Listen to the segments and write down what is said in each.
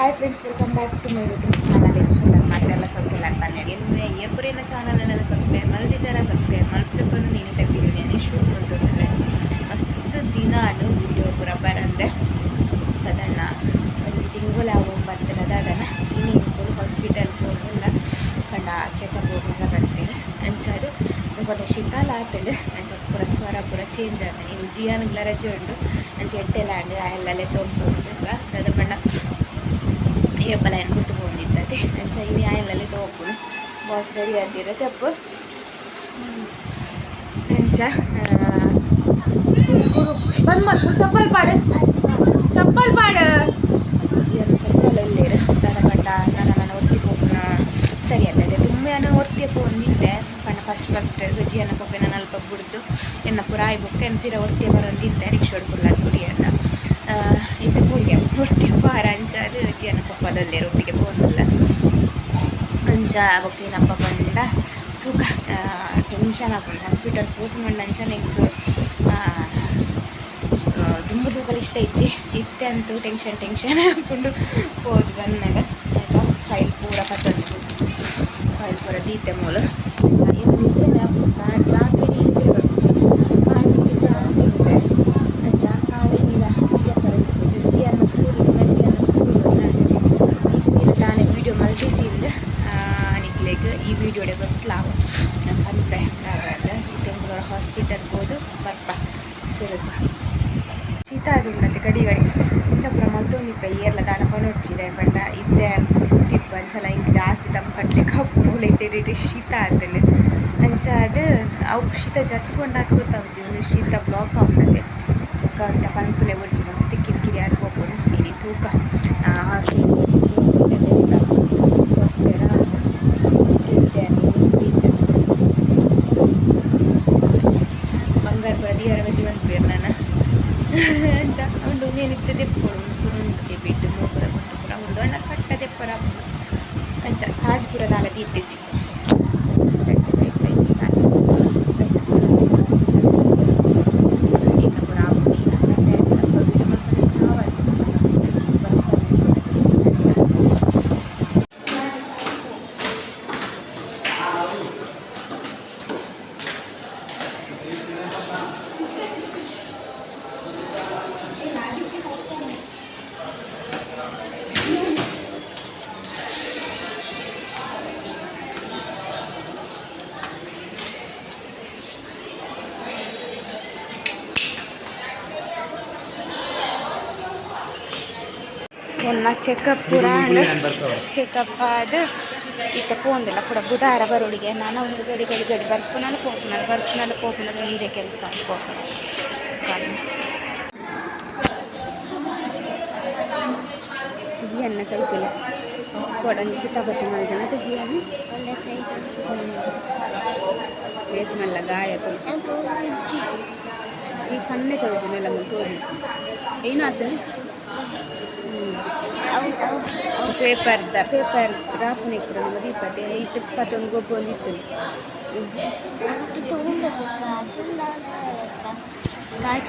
Hi friends, welcome back to my YouTube channel. ಹೆಚ್ಚು ಮಾತ್ರೆಲ್ಲ ಸೌಖ್ಯ ಪನ್ನೆಡ್ ಎನ್ನು ಏಪುರೇನ ಚಾನಲ್ ಸಬ್ಸ್ಕ್ರೈಬ್ ಮಲ್ದಿಜಾರ ಸಬ್ಸ್ಕ್ರೈಬ್ ಮಲ್ಪು ಬಂದು ನೀನು ವಿಡಿಯೋ ಶೂಟ್ ಮಾಡ್ತಾರೆ. ಮಸ್ತ್ ದಿನ ಅಡು ವಿಡಿಯೋ ಪೂರ ಬರಂದೆ ಸದಣ್ಣ ಒಂಜಿ ತಿಂಗಳು ಆವು ಬರ್ತದೆ. ದಾದನ ಇನ್ನು ಇಂಕುಲು ಹಾಸ್ಪಿಟಲ್ ಪೋಪಿಲ್ಲ ಪಂಡ ಚೆಕಪ್ ಹೋಗುವಾಗ ಬರ್ತೀರಿ. ಅಂಚಾದ್ ಮುಖದ ಶೀತಾಲ ಆತಂಡು. ಅಂಚ ಪೂರ ಸ್ವರ ಪೂರ ಚೇಂಜ್ ಆತಂಡು. ಇನ್ನು ಜಿಯಾನುಗ್ಲ ರಜೆ ಉಂಡು. ಅಂಚ ಎಡ್ಡೆಲ ಆಂಡ್ ಆಯಲ್ಲೇ ತೋಂಪುಂಡು. ದಾದ ಪಂಡ ಏಪಲ ಏನು ಗುರ್ತು ಪೋವೊಂದಿತ್ತತೆ. ಅಂಚ ಇನಿ ಆಯಲ್ಲೇ ತೋಪುನು. ಬಾಸ್ ರೆಡಿ ಆತೀರ ತಪ್ಪು. ಅಂಚ ಸ್ಕೂಲ್ ಬಂದ್ ಮಲ್ಪು. ಚಪ್ಪಲ್ ಪಾಡು, ಚಪ್ಪಲ್ ಪಾಡು. ಜಿಯನ್ ಚಪ್ಪಲ್ ಎಲ್ಲೇರು. ದಾದ ಪಂಡ ನನ್ನ ನಾನು ಒತ್ತಿ ಪೋಪುನ ಸರಿ ಆಗ್ತದೆ. ತುಂಬ ನಾನು ಒರ್ತಿ ಪೋವೊಂದಿತ್ತೆ. ಪಂಡ ಫಸ್ಟ್ ಫಸ್ಟ್ ಜಿಯನ್ನ ಪೊಪ್ಪೆ ನಾನು ಅಲ್ಪ ಬುಡ್ದು ಎನ್ನ ಪೂರ ಆಯ್ ಬೊಕ್ಕ ಎನ್ನ ಪಿರ ಒರ್ತಿ ಬರೊಂದಿತ್ತೆ. ರಿಕ್ಷಾಡ್ ಕುಲ್ಲರ್ ಕುಡಿಯನ್ನ ಇತ್ತೆ ಪೋಡಿಗೆ ಒರ್ತಿ ಪಾರ. ಅಂಚ ಅದು ಜಿಯನ್ನ ಪಪ್ಪದಲ್ಲೇರು ಒಟ್ಟಿಗೆ ಪೋವೊಂದಿಲ್ಲ. ಅಂಚ ಬೊಕ್ಕ ಏನಪ್ಪ ಪಂಡ ತೂಕ ಟೆನ್ಷನ್ ಆಪುಂಡು ಹಾಸ್ಪಿಟಲ್ ಪೋಪುಂಡು. ಅಂಚನೆ ಎಂಕ್ ದುಂಬು ತೂಕಲ ಇಷ್ಟ ಇಜ್ಜಿ. ಇತ್ತೆ ಅಂತೂ ಟೆನ್ಷನ್ ಟೆನ್ಷನ್ ಆಪುಂಡು ಪೋದು ಬನ್ನಗ. ಆಯ್ತಾ, ಫೈಲ್ ಪೂರ ಪತ್ತೊಂದು ಫೈಲ್ ಪೂರ ದೀತೆ ಮೂಲು. ಏನು ನಿದ್ರೆನೇ ಆಪುಜಿ. ರಾತ್ರಿ ನಿದ್ರೆ ಬರ್ಪುಜಿ, ಕಾಂಡೆ ಜಾಸ್ತಿ ನಿದ್ರೆ. ಅಂಚ ಕಾಂಡೆ ನೀರ ಜಪ್ಪರೆ ತಿಕ್ಕುಜಿ. ಜಿಯನ್ನ ಸ್ಕೂಲ್, ಜಿಯನ್ನ ಸ್ಕೂಲ್ ಇದು ದಾನೆ ವೀಡಿಯೋ ಮಲ್ದಿಜಿಂದ ನಿಕ್ಲೆಗ್ ಈ ವಿಡಿಯೋಡೆ ಗೊತ್ತಲಾವು ಪನ್ಪೆ. ಇತ್ತೆ ಹಾಸ್ಪಿಟಲ್ ಪೋದು ಬರ್ಪ. ಸುರುಕು ಶೀತ ಆದುಂಡತೆ ಗಡಿ ಗಡಿ. ಇಂಚ ಪೂರ ಮಲ್ತೊಂದಿಪ್ಪ ಏರ್ಲ ದಾಲ ಪನೊಡ್ಚಿದೆ ಪಂಡ ಇತ್ತೆ ತಿಪ್ಪು ಅಂಚಲ ಇಂಕ್ ಜಾಸ್ತಿ ದಮ್ ಕಟ್ಲಿಕ್ಕೆ ಆಪುಂಡು. ಇತ್ತೆ ಶೀತ ಆತಂಡ್. ಅಂಚ ಅದು ಅವು ಶೀತ ಜತ್ಕೊಂಡಾಗ ಗೊತ್ತಾಪುಜಿ. ಒಂದು ಶೀತ ಬ್ಲಾಕ್ ಆಪುಂಡತೆ. ಬೊಕ್ಕ ಅಂತ ಪನ್ಪುನೆ ಬೊಡ್ಚಿ, ಮಸ್ತ್ ಕಿರಿಕಿರಿ ಆದ್ ಪೋಪುಂಡು. ಇನಿ ತೂಕ ಹಾಸ್ಪಿಟಲ್ ಕೊರ್ಪೆರ ಎಡ್ಡೆ. ಬಂಗಾರ ಪೂರ ದೀಯರ ಬಜ್ಜಿ ಮನ್ಪುವೆರ್ ನನ. ಅಂಚ ಉಂಡು ಉಂದೇನಿತ್ತೆ ದೆಪ್ಪೊಡು. ಉಂದು ಪೂರ ಉಂಡು ಬಿಡ್ಡು ಮೂಪುರ ಬೊಟ್ಟು ಪೂರ ಉಂಡು. ಅಂಡ ಕಟ್ಟ ದೆಪ್ಪರ ಆಪುಂಡು. ಅಂಚ ಕಾಜಿ ಪೂರ ದಾಲ ದೀತೆಚಿ ರಡ್ಡ್ ಕೈಟ್ಲ ಇಜ್ಜಿ ಕಾಜಿ. ಅಂಚ ಹಾಸ್ಪಿಟಲ್ ಏನ ಪೂರ ಆಪುಂಡು. ಈ ಕತೆ ವಿಡಿಯೋ ಮಲ್ಪರೆ ಚಾವಲ್ ಅಂಚ ಅಂಚ. ಎನ್ನ ಚೆಕಪ್ ಪೂರ ಆಂಡ್. ಚೆಕಪ್ ಆದ್ ಇತ್ತೆ ಪೋಂದಿಲ್ಲ ಪೂರ. ಬುಧಾರ ಬರೋಡಿಗೆ. ನಾನು ಒಂದು ಗಡಿ ಗಡಿ ಗಡಿ ಬರ್ಪುನಲ್ಲ ಪೋಪುನಲ್ಲ ಬರ್ಪುನಲ್ಲ ಪೋಪುನಲ್ಲ ಒಂಜೆ ಕೆಲಸ ಪೋಪುನ. ಜಿಯನ್ನ ಕೈತಿಲ್ಲ ಕೊಡೊಂಜಿ ಕಿತಾಪತಿ ಮಲ್ದನ ಜಿಯನ್ನ ವೇಸ್ ಮಲ್ಲ ಗಾಯ ತುಲು. ಈ ಕಣ್ಣೆ ತೋಜುನೆಲ್ಲ ತೋಜು. ಏನಾತ ಪೇಪರ್ದ ಪೇಪರ್ ರಾಪುನೆ ಪೂರ ನಮ್ಮ ದೀಪತೆ ಐಟ್ ಪತ್ತೊಂದು ಗೊಬ್ಬೊಂದು ಇತ್ತು. ಅದಕ್ಕೆ ತಗೊಂಡು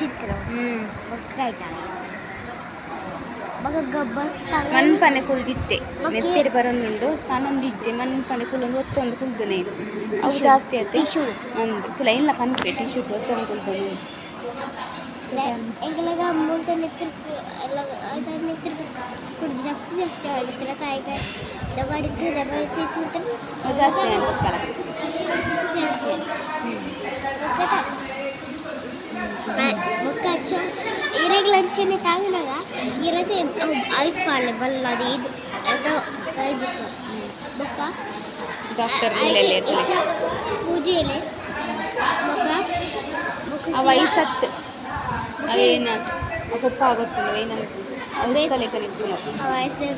ಚಿತ್ರ ಮನ್ಪನೆ ಕುಲ್ದಿತ್ತೆ. ನೆತ್ತೆರ್ ಬರೊಂದುಂಡು. ಪನೊಂದು ಇಜ್ಜೆ. ಮನ್ಪನೆ ಕುಲ್ಲೊಂದು ಒತ್ತೊಂದು ಕುಲ್ದುನೆ. ಅವು ಜಾಸ್ತಿ ಆಯ್ತು ಅಂದ್ ತುಲ ಇಲ್ಲ ಪನ್ಪೆ ಟಿ ಶರ್ಟ್ ಒತ್ತೊಂದು ಕುಲ್ದುನೆ. ಎಂಕಲಾಗ ಮೂಲ್ತ ನೆತ್ತರ ನೆತ್ತರ ಕುಡ್ದು ಜಾಸ್ತಿ ಜಾಸ್ತಿ ಆಡುತ್ತಾರೆ. ಕಾಯಿಗೆ ದಬಾಡಿದ್ದು ದಬಾಡಿದ್ದು ಅವು ಜಾಸ್ತಿ ಆಯ್ತು. ಜಾಸ್ತಿ ಬೊಕ್ಕ ಅಚ್ಚ ಇರೆಗ್ಲ ಅಂಚನೆ ತಾಗಿನಾಗ ಇರದೆ ಐಸ್ ಪಾಡ್ಲೆ ಬಲ್ಲ ಅದು ಇದು ಅದು ಬೊಕ್ಕ ಡಾಕ್ಟರ್ ಹೆಚ್ಚ ಪೂಜೆಲೆ ಬೊಕ್ಕ ಬೊಕ್ಕ ಆ ವಯಸ್ಸತ್ತು ಅವೇನ ಪಪ್ಪ ಗೊತ್ತುಂಡು ಏನ ಔಷಧಲೆ ಇಪ್ಪುನ.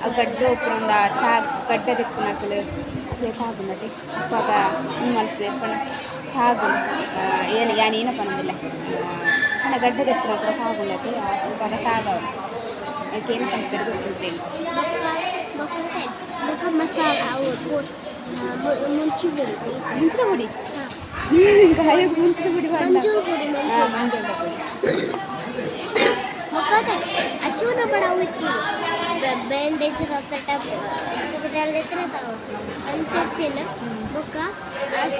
ಆ ಗಡ್ಡೆ ಉಪ್ಪುನ ತಾ ಗಡ್ಡೆ ದೆಪ್ಪುನಕುಲು ಅಕ್ಲೆ ತಾಗುನತೆ. ಅಪ್ಪಗ ಉಂದು ಮಲ್ಪುವೆರ್ ಪಂಡ ತಾಗು ಏನ್ ಯಾನ್ ಏನ ಪನೊಂದುಲ್ಲೆ. ಪಂಡ ಗಡ್ಡೆ ದೆಪ್ಪುನ ಪೂರ ತಾಗುಂಡತೆ. ಅಪಗ ತಾಗವು ಐಕ್ ಏನ ಪನ್ಪೆರ್ ಗೊತ್ತುಜ್ಜಿ ಎಂಕ್. ಬೊಕ್ಕ ಬೊಕ್ಕ ಬೊಕ್ಕ ಮಸಾಲ ಅವು ಮುಂಚಿ ಪುಡಿ. ಮುಂಚಿನ ಪುಡಿ ಗಾಯಕ್ ಮುಂಚಿನ ಪುಡಿ ಪಂಡ. ಮಂಜೂರು ಪುಡಿ. ಹಾ. ಮಂಜೂರು. ಮಂಜೂರದ ಪುಡಿ. ಬೊಕ್ಕ ಅಚೂನ ಬಡ ಅವು ಇತ್ತು. ಬ್ಯಾಂಡೇಜ್ ಸೆಟಪ್ ಹಾಸ್ಪಿಟಲ್ ಎತ್ತರ ತಾವು ಅಂಚೆತ್ತಿನ ಬೊಕ್ಕ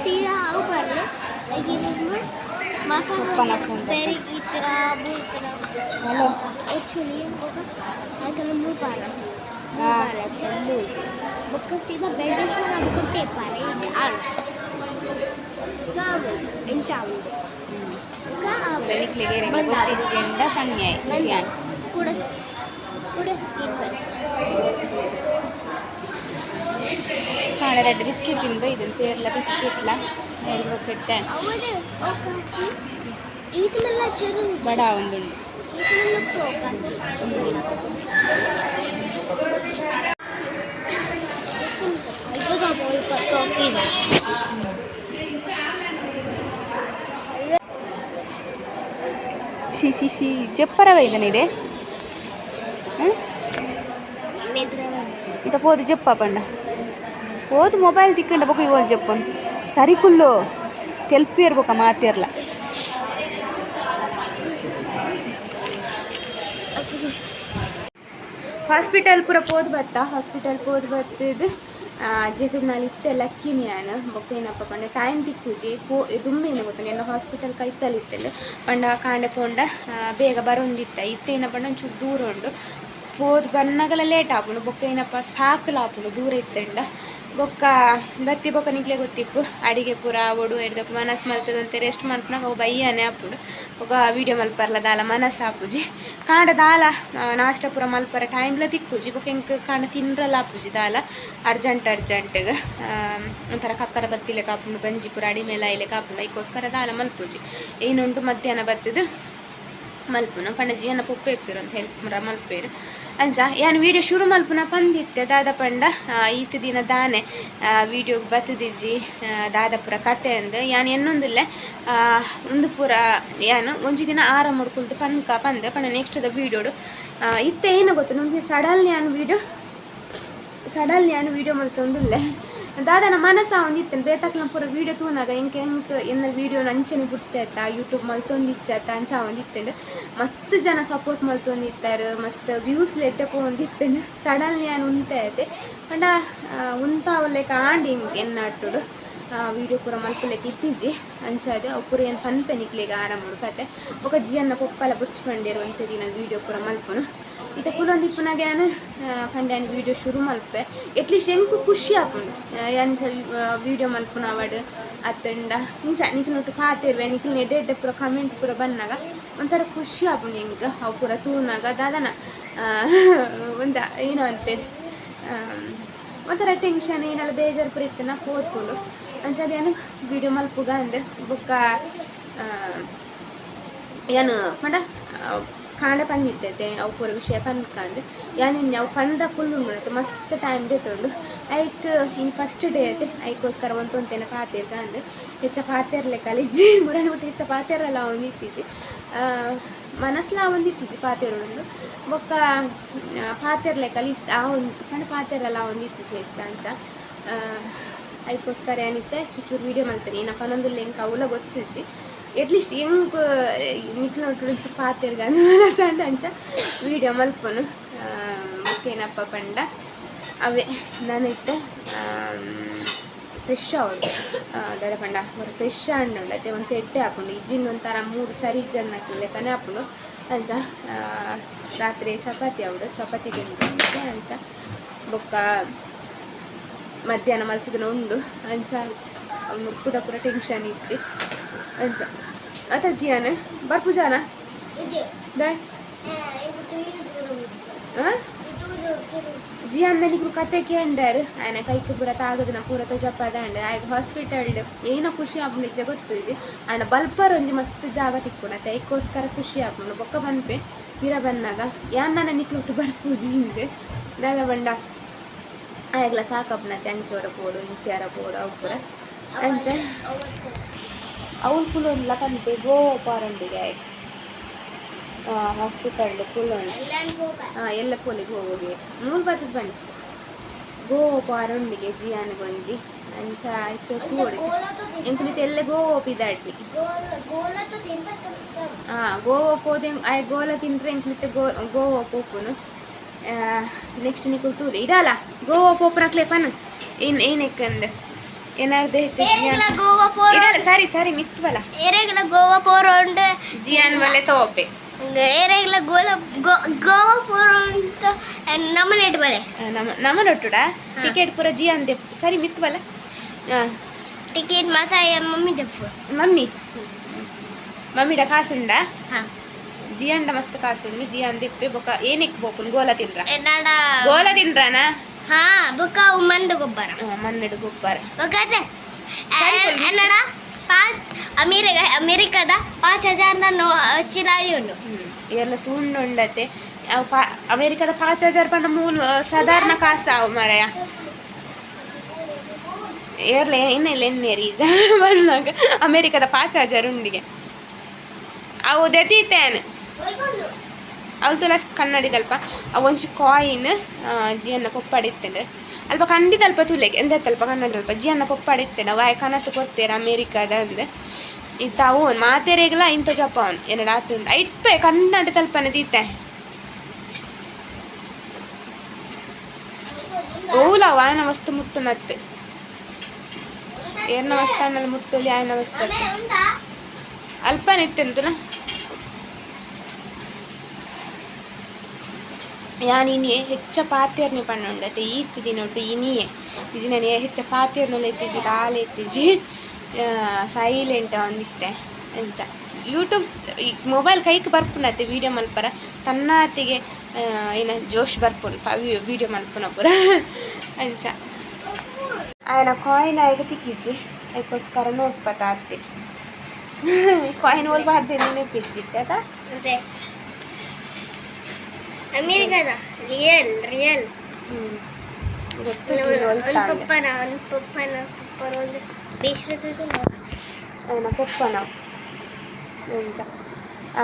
ಸೀದಾ ಅವು ಬರ್ಲಿ ಪಪ್ಪನ phone ಬೆರಿಗೆ ಈ ಥರ ಬೂತರ ಹಲೋ. ಒಚ್ಚುಲಿ ಬೊಕ್ಕ ಆಯ್ತಲ್ಲ ಮೂರು ಪಾರ ಹಾ. ಮೂರು ಬೊಕ್ಕ ಸೀದಾ ಬ್ಯಾಂಡೇಜ್ ಮಾಡ ಬೊಕ್ಕ ಟೇಪ್ ಪಾರ ಇದೆ ಆಳು ಎಂಚ ಆവുಂಡು ಬೊಕ್ಕ ನಿಕ್ಲೆಗೆ ಬಂದ ಗೊತ್ತಿಜ್ಜೆಂಡ ಪನ್ಯಾಯ್ ಬಂದ ಕೂಡ ಕೂಡ ಸ್ಕಿನ್ ಬಂದ ಕಾಣ ರೆಡ್ ಬಿಸ್ಕೆಟ್ ತಿಂದು ಇದನ್ನು ಪೇರ್ಲ ಬಿಸ್ಕೆಟ್ಲ ಬೊಕ್ಕೆಟ್ಟೆ ಅವಳು ಕಾಚಿ ಈತನೆಲ್ಲ ಚೆರು ಬಡ ಒಂದುಂಡು. ಈತನೆಲ್ಲ ಪ್ರೋ ಕಾಚಿ. ಕಾಫಿ. She she she ಜಪ್ಪರವ ಇದನ್ನಿದೆ. ಇತ ಪೋದು ಜಪ್ಪ ಪಂಡ ಪೋದು ಮೊಬೈಲ್ ತಿಕ್ಕಂಡ ಬೊಕ ಇವಲ್ ಜಪ್ಪನ್ ಸರಿ ಕುಲ್ಲು ತೆಲ್ಪಿಯರ್ ಬೊಕ ಮಾತಿರ್ಲ. ಹಾಸ್ಪಿಟಲ್ ಪೂರ ಪೋದು ಬತ್ತ, ಹಾಸ್ಪಿಟಲ್ ಪೋದು ಬತ್ತದು ಜೆತುನಾಲ್ ಇತ್ತೆ ಲಕ್ಕಿನಿ ಯಾನ್. ಬೊಕ್ಕ ಏನಪ್ಪ ಪಂಡ ಟೈಮ್ ತಿಕ್ಕುಜಿ ಪೋ ದುಂಬೇನು ಗೊತ್ತ ಎನ್ನ ಹಾಸ್ಪಿಟಲ್ ಕೈತಲ್ ಇತ್ತೆಲ್ ಪಂಡ ಕಾಂಡೆ ಪೋಂಡ ಬೇಗ ಬರೊಂದಿತ್ತ. ಇತ್ತೆ ಏನಪ್ಪ ಪಂಡ ಒಂಚೂರು ದೂರ ಉಂಡು, ಪೋದು ಬನ್ನಗಲ ಲೇಟ್ ಆಪುಂಡು. ಬೊಕ್ಕ ಏನಪ್ಪ ಸಾಕಲ ಆಪುಂಡು ದೂರ ಇತ್ತೆಂಡ. ಬೊಕ್ಕ ಬತ್ತಿ ಬೊಕ್ಕ ನಿಕ್ಲೆ ಗೊತ್ತಿಪ್ಪು ಅಡಿಗೆ ಪೂರ ಒಡು ಎಡ್ದಕ್ಕೆ ಮನಸ್ಸು ಮಲ್ತದಂತೆ ರೆಸ್ಟ್ ಮಲ್ಪುನಾಗ ಅವು ಬಯ್ಯಾನೆ ಆಪುಂಡು. ಬೊಕ್ಕ ವೀಡಿಯೋ ಮಲ್ಪರ್ಲ ದಾಲ ಮನಸ್ಸು ಆಪುಜಿ. ಕಾಂಡ ದಾಲ ನಾಷ್ಟ ಪೂರ ಮಲ್ಪರ ಟೈಮ್ಲ ತಿಕ್ಕುಜಿ. ಬೊಕ್ಕ ಎಂಕ್ ಕಾಂಡ ತಿನ್ರಲ ಆಪುಜಿ ದಾಲ ಅರ್ಜೆಂಟ್ ಅರ್ಜೆಂಟ್ಗೆ ಒಂಥರ ಕಕ್ಕರ ಬತ್ತಿಲೆ ಕಾಪುಂಡು, ಬಂಜಿ ಪೂರ ಅಡಿ ಮೇಲೆ ಆಯ್ಲೆ ಕಾಪುಂಡು. ಐಕೋಸ್ಕರ ದಾಲ ಮಲ್ಪುಜಿ. ಏನುಂಟು ಮಧ್ಯಾಹ್ನ ಬತ್ತದು ಮಲ್ಪುನ ಪಂಡ ಜಿಯನ್ನ ಪೊಪ್ಪೆ ಇಪ್ಪಿರು ಅಂತ ಹೆಲ್ಪ್ ಪೂರ ಮಲ್ಪೇರು. ಅಂಚ ಯಾನ್ ವೀಡಿಯೋ ಶುರು ಮಲ್ಪುನ ಪಂದಿತ್ತೆ ದಾದ ಪಂಡ ಈತ ದಿನ ದಾನೆ ವೀಡಿಯೋಗೆ ಬತ್ತದಿಜ್ಜಿ ದಾದ ಪೂರ ಕತೆ ಅಂದ್ ಯಾನ್ ಎನ್ನೊಂದುಲ್ಲೆ. ಉಂದು ಪೂರ ಯಾನ್ ಒಂಜಿ ದಿನ ಆರಾಮ ಕುಲ್ದು ಪನ್ಕ ಪಂದೆ ಪಂಡ ನೆಕ್ಸ್ಟ್ ದ ವೀಡಿಯೋಡು ಇತ್ತೆ ಏನು ಗೊತ್ತು ಒಂಜಿ ಸಡನ್ ಯಾನ್ ವೀಡಿಯೋ ಸಡನ್ ಯಾನ್ ವೀಡಿಯೋ ಮಲ್ತೊಂದುಲ್ಲೆ. ದಾದನ ಮನಸ್ಸ ಒಂದಿತ್ತೇನೆ ಬೇತಕ್ಲ ಪೂರ ವೀಡಿಯೋ ತೂನಾಗ ಎಂಕ್ ಎಂಕ್ ಎನ್ನ ವೀಡಿಯೋ ಅಂಚನೆ ಬುಡ್ತೆ ಆತ ಯೂಟ್ಯೂಬ್ ಮಲ್ತೊಂದಿಚ್ಚಾತ ಅಂಚ ಒಂದಿತ್ತೇನೆ. ಮಸ್ತ್ ಜನ ಸಪೋರ್ಟ್ ಮಲ್ತೊಂದಿತ್ತಾರೆ, ಮಸ್ತ್ ವ್ಯೂಸ್ ಲೆಟ್ಟೆ ಪೋವೊಂದಿತ್ತೇನೆ. ಸಡನ್ಲಿ ಯಾನ್ ಉಂತೆ ಆಯ್ತೆ ಪಂಡ ಉಂತಾವಲೆಕ ಆಂಡ್ ಎಂಕ್ ಎನ್ನಾಟುಡು ವೀಡಿಯೋ ಪೂರ ಮಲ್ಪುಲೆಕ ಇತ್ತೀಜಿ. ಅಂಚಾದ್ ಅವು ಪೂರ ಏನು ಪನ್ಪೆ ನಿಕ್ಲೆಗ್ ಆರಾಮ ಕತೆ. ಬೊಕ ಜಿಯನ್ನ ಪೊಪ್ಪಲ ಬುಡ್ಚ್ ಪಂಡೇರು ಒಂತೆ ದಿನ ವೀಡಿಯೋ ಪೂರ ಮಲ್ಪುನು. ಇತ್ತೆ ಕುಲೊಂದಿಪ್ಪುನಾಗ ಯಾನ್ ಪಂಡೆ ಯಾನ್ ವೀಡಿಯೋ ಶುರು ಮಲ್ಪೆ ಎಟ್ಲೀಸ್ಟ್ ಎಂಕ್ ಖುಷಿ ಆಪುಂಡು. ಅಂಚ ವೀಡಿಯೋ ಮಲ್ಪುನ ಅವಡ್ ಅತ್ತಂಡ ಇಂಚ ನಿಕ್ಲ್ ಪಾತೆರ್ವೆ ನಿಕ್ಲ್ ಎಡ್ಡೆ ಎಡ್ಡೆ ಪೂರ ಕಮೆಂಟ್ ಪೂರ ಬನ್ನಗ ಒಂಥರ ಖುಷಿ ಆಪುಂಡು ಎಂಕ್. ಅವು ಪೂರ ತೂನಾಗ ದಾದನ ಒಂದ ಏನೋ ಅನ್ಪೇರು ಒಂಥರ ಟೆನ್ಷನ್ ಏನೆಲ್ಲ ಬೇಜಾರು ಪೂರ ಇತ್ತನ ಪೋತ್ಕೊಂಡು. ಅಂಚಾದ್ ಯಾನ್ ವೀಡಿಯೋ ಮಲ್ಪುಗ ಅಂದ್. ಬೊಕ್ಕ ಯಾನ್ ಪಂಡ ಕಾಂಡೆ ಪಂದಿತ್ತೈತೆ ಅವು ಪೂರ ವಿಷಯ ಪನ್ಕಂದ್ ಯಾನ್ ಇನ್ನು ಅವು ಪಂಡ್ರ ಫುಲ್ ಉಂಡು ಮಸ್ತ್ ಟೈಮ್ ದೆತ್ತುಂಡು. ಐಕ್ ಇನ್ನು ಫಸ್ಟ್ ಡೇ ಐತೆ ಐಕೋಸ್ಕರ ಒಂತೊಂತೇನ ಪಾತೆರ್ಗ ಅಂದ್ ಹೆಚ್ಚ ಪಾತೆರ್ಲೆಕ್ಕಲ್ಲ ಇಜ್ಜಿ ಮುರನ್ ಬಿಟ್ಟು ಹೆಚ್ಚ ಪಾತೆರಲ್ಲ ಒಂದು ಇತ್ತೀಚಿ ಮನಸ್ಲ ಒಂದು ಇತ್ತೀಚಿ ಪಾತೆರುಂಡು. ಬೊಕ್ಕ ಪಾತೆರ್ಲೆಕ್ಕಲ್ಲ ಇತ್ತು ಆ ಒಂದು ಪಂಡ ಪಾತೆರಲ್ಲ ಒಂದು ಇತ್ತೀಚಿ ಹೆಚ್ಚ ಅಂಚ ಐಕೋಸ್ಕರ ಏನಿತ್ತೆ ಚೂಚೂರು ವೀಡಿಯೋ ಮಲ್ತೇನೆ ಏನಪ್ಪ ಪನೊಂದುಲ್ಲ ಎಂಕ್ ಅವುಲ ಗೊತ್ತಿಜ್ಜಿ. ಎಟ್ಲೀಸ್ಟ್ ಎಂಕ್ ನಿಕ್ಲ್ ಒಂಚೂರು ಪಾತೆರ್ಗ ಅಂದ್ ಮನಸ್ಸಂಡ ಅಂಚ ವೀಡಿಯೋ ಮಲ್ಪುನು. ಬೊಕ್ಕ ಪಂಡ ಅವೇ ನಾನಿತ್ತೆ ಫ್ರೆಶ್ ಆವೊಡು ದಾದ ಪಂಡ ಒರ ಫ್ರೆಶ್ ಆಂಡ ಅತ್ತೆ ಒಂತೆ ಎಡ್ಡೆ ಆಪುಂಡು. ಇಜ್ಜಿಂಡ ಒಂಥರ ಮೂಡು ಸರಿ ಇಜ್ಜಂದಿನಕ್ಲೆ ಲೆಕ್ಕನೆ ಆಪುಂಡು. ಅಂಚ ರಾತ್ರಿ ಚಪಾತಿ ಆವೊಡು, ಚಪಾತಿ ತಿಂದು ಅಂಚ ಬೊಕ್ಕ ಮಧ್ಯಾಹ್ನ ಮಲ್ತುದನ ಉಂಡು. ಅಂಚ ಪೂರ ಪೂರ ಟೆನ್ಷನ್ ಇಜ್ಜಿ ಅಂಚ ಅತ ಜಿಯಾನ ಬರ್ಪುಜಾನ ದಾಯ್ ಜಿಯಾನ್ ನಿಕ್ಲು ಕತೆ ಕೇಂಡಾರ್ ಆಯನ ಕೈಕ್ ಪೂರ ತಾಗದಿನ ಪೂರ ತೋಜಪ್ಪದಾಂಡ್ ಆಯ್ಗ್ ಹಾಸ್ಪಿಟಲ್ ಏನ ಖುಷಿ ಆಪುಂಡು ಇಜ್ಜ ಗೊತ್ತುಜಿ. ಆಂಡ ಬಲ್ಪರ್ ಒಂಜಿ ಮಸ್ತ್ ಜಾಗ ತಿಕ್ಕುಂಡು ಅತ್ತೆ ಐಕೋಸ್ಕರ ಖುಷಿ ಆಪುಂಡು. ಬೊಕ್ಕ ಪನ್ಪೆ ಪಿರ ಬನ್ನಗ ಯಾನ್ ನನ ನಿಕ್ಲು ಬರ್ಪುಜಿ ಇಂದ್ ದಾದ ಪಂಡ ಆಯಗ್ಲ ಸಾಕಪ್ಪನತ್ತೆ ಅಂಚೋರ ಪೋಡು ಇಂಚಿಯಾರ ಪೋಡು ಅವು ಪೂರ ಅಂಚ ಅವ್ಲು ಕುಲೊಂದ್ಲ ಪನ್ಪೆ ಗೋವಾ ಪಾರಂಡಿಗೆ ಆಯ್ಕ್ ಹಾಸ್ಪಿಟಲ್ ಕುಲೊಂಡು ಎಲ್ಲ ಪೋಲಿಗೆ ಹೋಗಿ ಮೂಲು ಬರ್ತದ ಬನ್ನಿ ಗೋವಾ ಪಾರೊಂಡಿಗೆ ಜಿಯಾನ್ ಗೊಂಜಿ ಅಂಚ ಆಯ್ತು ತೂವೊಡು ಎಂಕುಲಿತ ಎಲ್ಲ ಗೋವಾ ಪಿದಾಡ್ನಿ ಗೋವಾ ಪೋದು ಆಯ್ ಗೋಲ ತಿಂದ್ರೆ ಎಂಕ್ಲಿತ್ತೆ ಗೋವಾ ಪೋಪುನು. ನೆಕ್ಸ್ಟ್ ನಿಕುಲು ತೂಲೆ ಇಡಲ್ಲ ಗೋವಾ ಪೋಪುನಕ್ಲೆ ಪನ್ ಏನ್ ಏನಕ್ಕಂದ್ ಏನಾರ್ದೆ ಹೆಚ್ಚು ಜಿಯಾನ್. ಗೋವಾ ಪೋರ. ಇಡಲ್ಲ, ಸರಿ ಸರಿ, ಮಿತ್ ಬಲ. ಏರೆಗ್ಲ ಗೋವಾ ಪೋರ ಉಂಡು. ಜಿಯಾನ್ ಬಲ್ಲೆ ತೋಪೆ. ಏರೆಗ್ಲ ಗೋಲ ಗೋವಾ ಪೋರ ಉಂಟು, ನಮ್ಮ ನೆಟ್ ಬಲೆ. ನಮ್ಮ ನಮ್ಮನೊಟ್ಟುಡ ಟಿಕೆಟ್ ಪೂರ ಜಿಯಾನ್ ದೆಪ್. ಸರಿ, ಮಿತ್ ಬಲ. ಟಿಕೆಟ್ ಮಾತ ಮಮ್ಮಿ ದೆಪ್ಪು. ಮಮ್ಮಿ, ಮಮ್ಮಿಡ ಕಾಸುಂಡ? ಹಾ. ಜಿಯಾಂಡ ಮಸ್ತ್ ಕಾಸುಂಡು. ಜಿಯಾನ್ ದೆಪ್ಪೆ. ಬೊಕ ಏನಕ್ಕೆ ಪೋಪುನ್? ಗೋಲ ತಿನ್ರ? ಎನ್ನಾಡ. ಗೋಲ ತಿನ್ರಾನಾ? ಹಾ, ಬೊಕ ಅವು ಮಂದು ಗೊಬ್ಬರ. ಮಣ್ಣಡು ಗೊಬ್ಬರ. ಬೊಕ ಎನ್ನಡ 5 ಅಮೇರಿಕ ಅಮೇರಿಕದ 5000 ನೋ ಚಿಲಾರಿ ಉಂಡು. ಎಲ್ಲ ತೂಂಡುಂಡತೆ. ಅವು ಪಾ ಅಮೇರಿಕದ 5000 ಪಂಡ ಮೂಲು ಸಾಧಾರಣ ಕಾಸು ಅವು ಮಾರಾಯ. ಏರ್ಲೆ ಏನಿಲ್ಲ ಎನ್ನೇರಿ ಬಂದಾಗ ಅಮೇರಿಕದ 5000 ಉಂಡಿಗೆ ಅವು ದೆತೀತೇನೆ. ಅವು ತುಲ ಕನ್ನಡಿದಲ್ಪ ಅವು ಒಂಚಿ ಕಾಯಿನ್ ಜಿಯನ್ನ ಪೊಪ್ಪಾಡಿತ್ತೇನೆ. ಅಲ್ಪ ಖಂಡಿತ ಅಲ್ಪ ತುಲೆಗೆ ಎಂದತ್ತಲ್ಪ ಕನ್ನಡಲ್ಪ ಜಿಯನ್ನ ಪೊಪ್ಪಾಡಿತ್ತೇನೆ. ವಾಯ್ ಕನಸು ಕೊಡ್ತೇರೆ ಅಮೇರಿಕಾದ ಅಂದೆ ಇತ್ತ. ಅವು ಮಾತೆರೆಗ್ಲ ಇಂಥ ಜಪಾನ್ ಎನ್ನಡ ಆತುಂಡು. ಐಟ್ಪೆ ಕನ್ನಡ ತಲ್ಪನೆ ದೀತೆ. ಓಲ ವಾಯನ ವಸ್ತು ಮುಟ್ಟು ನತ್ತೆ. ಏರ್ನ ವಸ್ತಾನಲ್ಲಿ ಮುಟ್ಟಲಿ ಆಯನ ವಸ್ತು ಅಲ್ಪನೆ ಇತ್ತೆಂತನ. ಯಾನ್ ಇನಿ ಹೆಚ್ಚ ಪಾತೆರ್ನೆ ಪನ್ನುಂಡತೆ. ಈತ್ ದಿನೊಟು ಇನಿಯೇ ಇಜಿನನೆ ಹೆಚ್ಚ ಪಾತೆರ್ನುಲ ಇತ್ತೀಜಿ, ದಾಲ ಇತ್ತೀಜಿ, ಸೈಲೆಂಟ್ ಒಂದಿತ್ತೆ. ಅಂಚ ಯೂಟ್ಯೂಬ್ ಈ ಮೊಬೈಲ್ ಕೈಕ್ ಬರ್ಪುನತೆ ವೀಡಿಯೋ ಮಲ್ಪರ ತನ್ನಾತಿಗೆ ಏನ ಜೋಶ್ ಬರ್ಪುನು ವೀಡಿಯೋ ಮಲ್ಪುನ ಪೂರ. ಅಂಚ ಆಯನ ಕಾಯಿನ್ ಆಯ್ಗ ತಿಕ್ಕಿಜ್ಜಿ, ಅದಕ್ಕೋಸ್ಕರ ನೋಟ್ಪತ ಅತ್ತೆ. ಕಾಯಿನ್ ಓಲ್ ಬಾರ್ದೆ ನೆನಪಿಜ್ಜಿತ್ತೆ ಅದ. ಅಮೇರಿಕದ ರಿಯಲ್ ರಿಯಲ್. ಗೊತ್ತು. ಒಂದು ಪಪ್ಪನ ಒಂದು ಪಪ್ಪನ ಪಪ್ಪನ ಒಂದು ಬೇಸರದ. ಅವನ ಪೊಪ್ಪನ ಅಂಚ.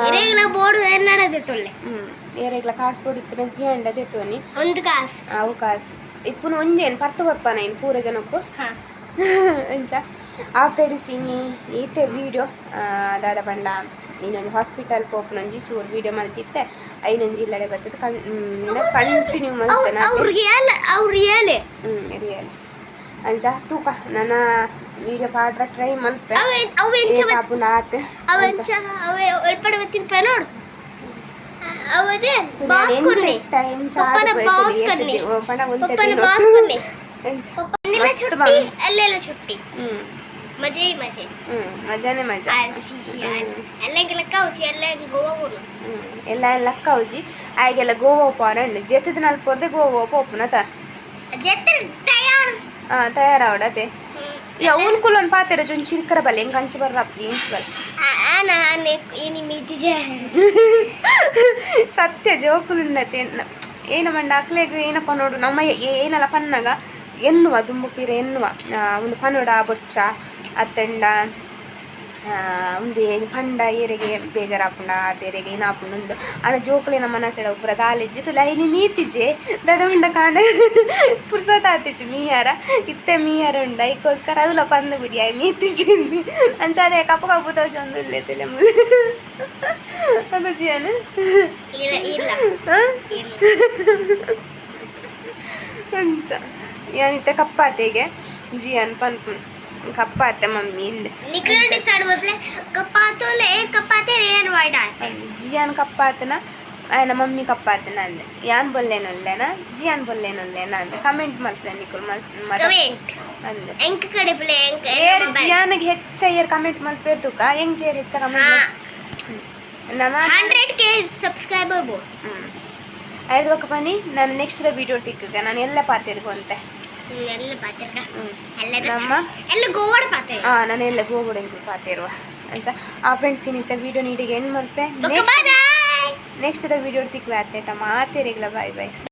ಎರೆಗ್ಲ ಬೋರ್ಡು ಎನ್ನಡದೆ ತೊಲ್ಲೆ. ಏರೆಗ್ಲ ಕಾಸು ಕೊಡಿತ್ತಿನ ಜಿಯಾಂಡ ದೆತ್ತೋನಿ. ಒಂದು ಕಾಸು. ಅವು ಕಾಸು ಇಪ್ಪುನ ಒಂಜೇನು ಪತ್ತು ಕೊರ್ಪನ ಇನ್ನು ಪೂರ ಜನಕ್ಕೂ. ಅಂಚ ಆ ಫ್ರೆಂಡ್ಸ್, ಇನಿ ಈತೆ ವೀಡಿಯೋ ದಾದ ಪಂಡ ಇನ್ನೊಂದು ಹಾಸ್ಪಿಟಲ್ ಪೋಪುನೊಂಜಿ ಚೂರು ವೀಡಿಯೋ ಮಲ್ತಿತ್ತೆ. ಐನೊಂಜಿ ಇಲ್ಲಡೆ ಬರ್ತದೆ. ಕಣ್ ಕಂಟಿನ್ಯೂ ಮಲ್ತೇನೆ. ಅವು ರಿಯಲ್, ಅವು ರಿಯಲ್. ರಿಯಲ್. ಅಂಚ ತೂಕ, ನನ್ನ ವೀಡಿಯೋ ಪಾಡ್ರ ಟ್ರೈ ಮಲ್ಪೆ. ಅವೆ ಅವು ಎಂಚ ಆಪುನ ಆತ್. ಅವ ಎಂಚ ಅವೆ ಒಲ್ಪಡೆ ತಿನ್ಪ ನೋಡು. ಅವದೇ ಬಾಸ್ ಕೊನ್ನೆ ಪಪ್ಪನ ಬಾಸ್ ಕೊನ್ನೆ ಪಪ್ಪನ ಬಾಸ್ ಕೊನ್ನೆ ಪಪ್ಪನ ಮಸ್ತ್. छुट्टी ಅಲ್ಲೆಲ್ಲ छुट्टी. ಮಜೆ ಹಿ ಮಜೆ. ಮಜಾನೆ ಮಜಾ. ಎಲ್ಲ ಲೆಕ್ಕ ಹೌಚಿ, ಎಲ್ಲ ಗೋವಾ ಹೋನು. ಎಲ್ಲ ಲಕ್ಕ ಹೌಜಿ ಆಯ್ಗೆಲ್ಲ ಗೋವಾ ಪೋರಂಡ್ ಜೆತ್ತದ ನಲ್ಪೊರ್ದೆ ಗೋವಾ ಪೋಪುನತ. ಜೆತ್ತ ತಯಾರ್. ಹಾಂ, ತಯಾರಾವಡತೆ. ಯಾ ಊನ್ ಕುಲ್ಲೊಂದು ಪಾತೆರ ಜೊಂಚಿ ಚಿರ್ಕರ ಬಲ್ಲೆ ಹೆಂಗೆ ಕಂಚಿ ಬರ್ರಾಪ್ಜಿ ಇಂಚ್ ಬಲ್. ಆನ ಆನೆ ಏನಿ ಮೀತಿಜೆ. ಸತ್ಯ ಜೋಕುಲುನ್ನತೆ ಏನ ಮಂಡ ಅಕ್ಲೆಗ್ ಏನಪ್ಪ ನೋಡು, ನಮ್ಮ ಏನಲ್ಲ ಪನ್ನಗ ಎನ್ನುವ ದುಂಬು ಪೀರ ಎನ್ನುವ ಒಂದು ಪನೋಡ ಬೊಚ್ಚ ಅತ್ತಂಡ ಒಂದು ಏನು ಪಂಡ ಏರೆಗೆ ಬೇಜಾರಾಪುಂಡ ಆತೇರೆಗೆ ಏನಾಪುಂಡು ಉಂದು. ಆಂಡ ಜೋಕುಲೆನ ಮನಸ್ಸಡ ಪೂರ ದಾಲಿಜ್ಜಿ ತುಲ ಇನಿ ಮೀತಿಜೆ ದಾದ ಉಂಡ ಕಾಂಡ ಪುರ್ಸೊತ್ ಆತಿಜಿ ಮೀಯಾರ. ಇತ್ತೆ ಮೀಯಾರ ಉಂಡ, ಐಕೋಸ್ಕರ ಅವುಲ ಪಂದು ಬಿಡಿ ಆಯ್ ಮೀತಿಜಿ. ಅಂಚ ಅದೇ ಕಪ್ಪು ಕಪ್ಪು ತೋಜೊಂದು ಉಲ್ಲೆ ತುಲೆ ಮುಲ್ಲು ಅದು ಜಿಯಾನ. ಇಲ್ಲ ಇಲ್ಲ. ಹಾಂ. ಇಲ್ಲ. ಅಂಚ ಯಾನಿತ್ತೆ ಕಪ್ಪಾತೆಗೆ ಜಿಯಾನ್ ಪನ್ಪುನ್ ಕಪ್ಪಾತೆ ಮಮ್ಮಿ ಇಂದ್. ನಿಖರ ಡಿಸೈಡ್ ಮೊದಲೇ ಕಪ್ಪಾತೋಲೆ ಏನ್ ಕಪ್ಪಾತೆ ಏನ್ ವೈಟ್ ಆಯ್ತು. ಜಿಯಾನ್ ಕಪ್ಪಾತನ ಆಯನ ಮಮ್ಮಿ ಕಪ್ಪಾತನ ಅಂದೆ. ಯಾನ್ ಬೊಲ್ಲೇನೊಲ್ಲೆನ ಜಿಯಾನ್ ಬೊಲ್ಲೇನೊಲ್ಲೆನ ಅಂದೆ. ಕಮೆಂಟ್ ಮಲ್ಪಲೆ ನಿಕುಲು ಮಸ್ತ್ ಮತ. ಕಮೆಂಟ್. ಅಂದೆ. ಎಂಕ್ ಕಡೆ ಪ್ಲೇ ಎಂಕ್. ಏರ್ ಜಿಯಾನಿಗೆ ಹೆಚ್ಚ ಏರ್ ಕಮೆಂಟ್ ಮಲ್ಪೇರ್ ತುಕ, ಎಂಕ್ ಏರ್ ಹೆಚ್ಚ ಕಮೆಂಟ್ ನಮ್ಮ 100K subscriber ಬೋ. ಐದು ಬೊಕ್ಕ ಬನ್ನಿ, ನಾನು ನೆಕ್ಸ್ಟ್ ವೀಡಿಯೋ ತಿಕ್ಕಗ ನಾನು ಎಲ್ಲ ಪಾತೆರ್ಗೊಂತೆ. ಎಲ್ಲ ಪಾತೆರ್ಗ. ಎಲ್ಲ. ನಮ್ಮ ಎಲ್ಲ ಗೋವಾಡ ಪಾತೆ. ಹಾಂ, ನಾನು ಎಲ್ಲ ಗೋಗುಡೆಂಕು ಪಾತೆರುವ. ಅಂಚ ಆ ಫ್ರೆಂಡ್ಸ್, ಇನ್ನಿತ್ತ ವೀಡಿಯೋ ನೀಡಿಗೆ ಎಂಡ್ ಮಲ್ಪೆ. Bye bye. ನೆಕ್ಸ್ಟ್ ವೀಡಿಯೋ ತಿಕ್ಕುವೆ. ಅತ್ತೇಟ ಮಾತೆರಿಗ್ಲ ಬಾಯ್ ಬಾಯ್.